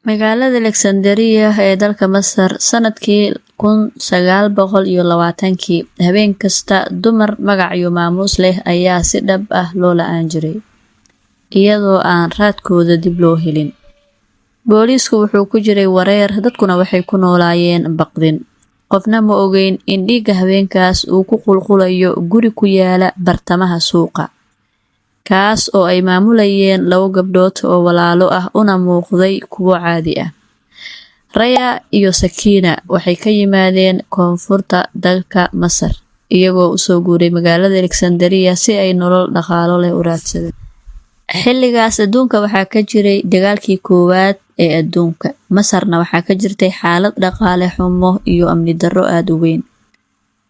Magaalada Alexandria ee dalka Masar sanadkii 1920-kii, habeen kasta dumar magac iyo maamuus leh ayaa si dhab ah loo la'aan jiray, iyadoo aan raadkooda dib loo helin. Booliisku wuxuu ku jiray wareer, dadkuna waxay ku noolaayeen baqdin. Qofna ma ogeyn in dhiigga habeenkaas uu ku qulqulayo guri ku yaala bartamaha suuqa, kaas oo ay maamulayeen labo gabdhood oo walaalo ah una muuqday kuwo caadi ah. Raya iyo Sakiina waxay ka yimaadeen koonfurta dalka Masar, iyagoo usoo guuray magaalada Alexandria si ay nolol dhaqaalo leh u raadsadaan. Xilligaas adduunka waxaa ka jiray dagaalkii koowaad ee adduunka. Masarna waxaa ka jirtay xaalad dhaqaale xumo iyo amni darro aad u weyn.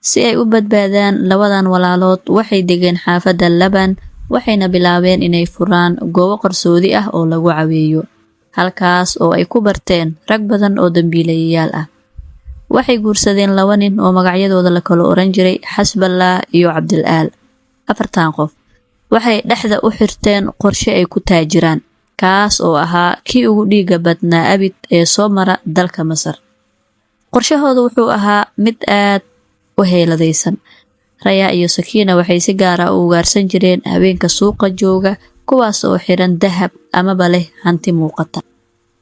Si ay u badbaadaan, labadan walaalood waxay degeen xaafadda Laban, waxayna bilaabeen inay furaan goobo qarsoodi ah oo lagu caweeyo, halkaas oo ay ku barteen rag badan oo dambiilayaal ah. Waxay guursadeen laba nin oo magacyadooda la kala oran jiray Xasballah iyo Cabdil-aal. Afartan qof waxay dhexda u xirteen qorshe ay ku taajiraan, kaas oo ahaa kii ugu dhiigga badnaa abid ee soo mara dalka Masar. Qorshahooda wuxuu ahaa mid aad u heeladaysan. Raya iyo Sakiina waxay si gaar ah u ugaarsan jireen haweenka suuqa jooga, kuwaas oo xiran dahab amaba leh hanti muuqata.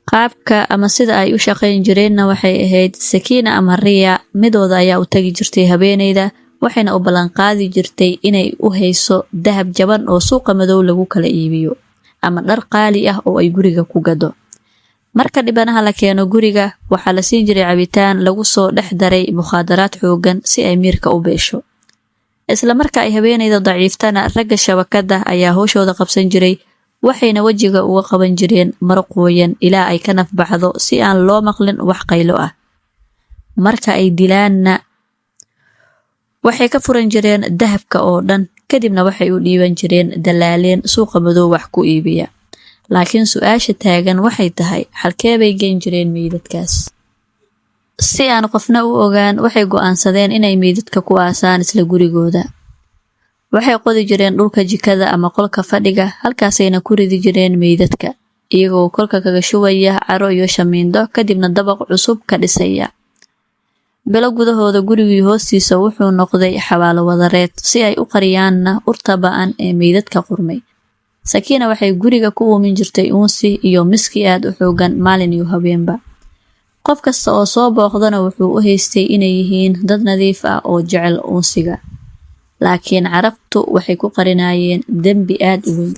Qaabka ama sida ay u shaqayn jireenna waxay ahayd: Sakiina ama Riya midooda ayaa u tagi jirtay haweeneyda, waxayna u ballanqaadi jirtay inay u hayso dahab jaban oo suuqa madow lagu kala iibiyo ama dhar qaali ah oo ay guriga ku gado. Marka dhibanaha la keeno guriga, waxaa la siin jiray cabitaan lagu soo dhex daray mukhaadaraad xooggan si ay miirka u beesho. Isla marka ay haweeneyda daciiftana, ragga shabakadda ayaa howshooda qabsan jiray, waxayna wejiga uga qaban jireen maro qooyan ilaa ay ka nafbaxdo, si aan loo maqlin wax qaylo ah. Marka ay dilaanna, waxay ka furan jireen dahabka oo dhan, kadibna waxay u dhiiban jireen dalaaleen suuqa madow wax ku iibiya. Laakiin su-aasha taagan waxay tahay, halkee bay geyn jireen meydadkaas? Si aan qofna u ogaan, waxay go'aansadeen inay meydadka ku aasaan isla gurigooda. Waxay qodi jireen dhulka jikada ama qolka fadhiga, halkaasayna ku ridi jireen meydadka, iyagoo kolka kaga shubaya caro iyo shamiindo, kadibna dabaq cusub ka dhisaya. Bilo gudahooda gurigii hoostiisa wuxuu noqday xabaalo wadareed. Si ay u qariyaanna urta ba'an ee meydadka qurmay, Sakiina waxay guriga ku uumin jirtay uunsi iyo miski aad u xoogan maalin iyo habeenba. Qof kasta oo soo booqdana wuxuu u haystay inay yihiin dad nadiif ah oo jecel uunsiga, laakiin carabtu waxay ku qarinayeen dembi aad u weyn.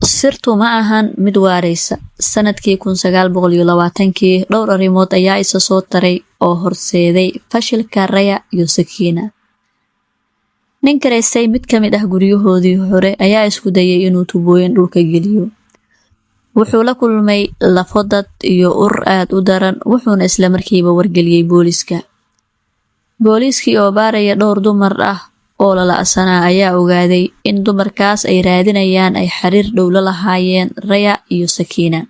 Sirtu ma ahan mid waaraysa. Sanadkii 1920-kii, dhowr arrimood ayaa isa soo taray oo horseeday fashilka Raya iyo Sakiina. Nin karaystay mid ka mid ah guryahoodii hore ayaa isku dayay inuu tubooyin dhulka geliyo. Wuxuu la kulmay lafo dad iyo ur aad u daran, wuxuuna isla markiiba wargeliyey booliiska. Booliiskii oo baaraya dhowr dumar ah oo lala'sanaa ayaa ogaaday in dumarkaas ay raadinayaan ay xiriir dhow la lahaayeen Raya iyo Sakiina.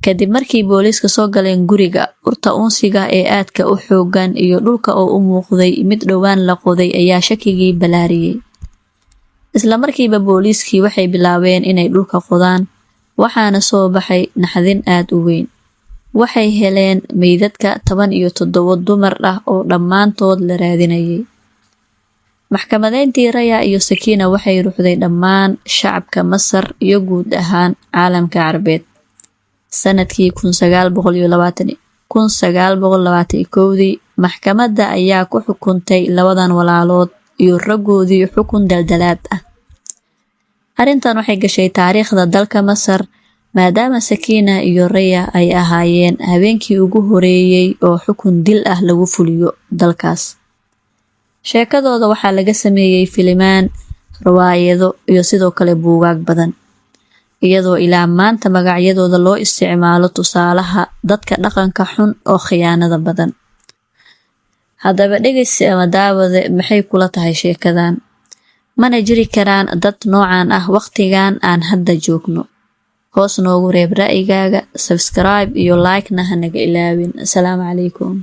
Kadib markii booliiska soo galeen guriga, urta uunsiga ee aadka u xoogan iyo dhulka oo u muuqday mid dhowaan la qoday ayaa shakigii balaariyey. Isla markiiba booliiskii waxay bilaabeen inay dhulka qodaan, waxaana soo baxay naxdin aad u weyn. Waxay heleen meydadka 17 dumar ah oo dhammaantood la raadinayay. Maxkamadeyntii Raya iyo Sakiina waxay ruxday dhammaan shacabka Masar iyo guud ahaan caalamka Carbeed. Sanadkii 1921-dii, maxkamadda ayaa ku xukuntay labadan walaalood iyo raggoodii xukun daldalaad ah. Arrintan waxay gashay taariikhda dalka Masar, maadaama Sakiina iyo Raya ay ahaayeen habeenkii ugu horeeyey oo xukun dil ah lagu fuliyo dalkaas. Sheekadooda waxaa laga sameeyey filimaan, riwaayado iyo sidoo kale buugaag badan, iyadoo ilaa maanta magacyadooda loo isticmaalo tusaalaha dadka dhaqanka xun oo khiyaanada badan. Haddaba dhegeysi ama daawade, maxay kula tahay sheekadan? Mana jiri karaan dad noocan ah waqtigan aan hadda joogno? Hoos noogu reeb ra'yigaaga, subscribe iyo like-na hanaga ilaawin. Asalaamu calaykum.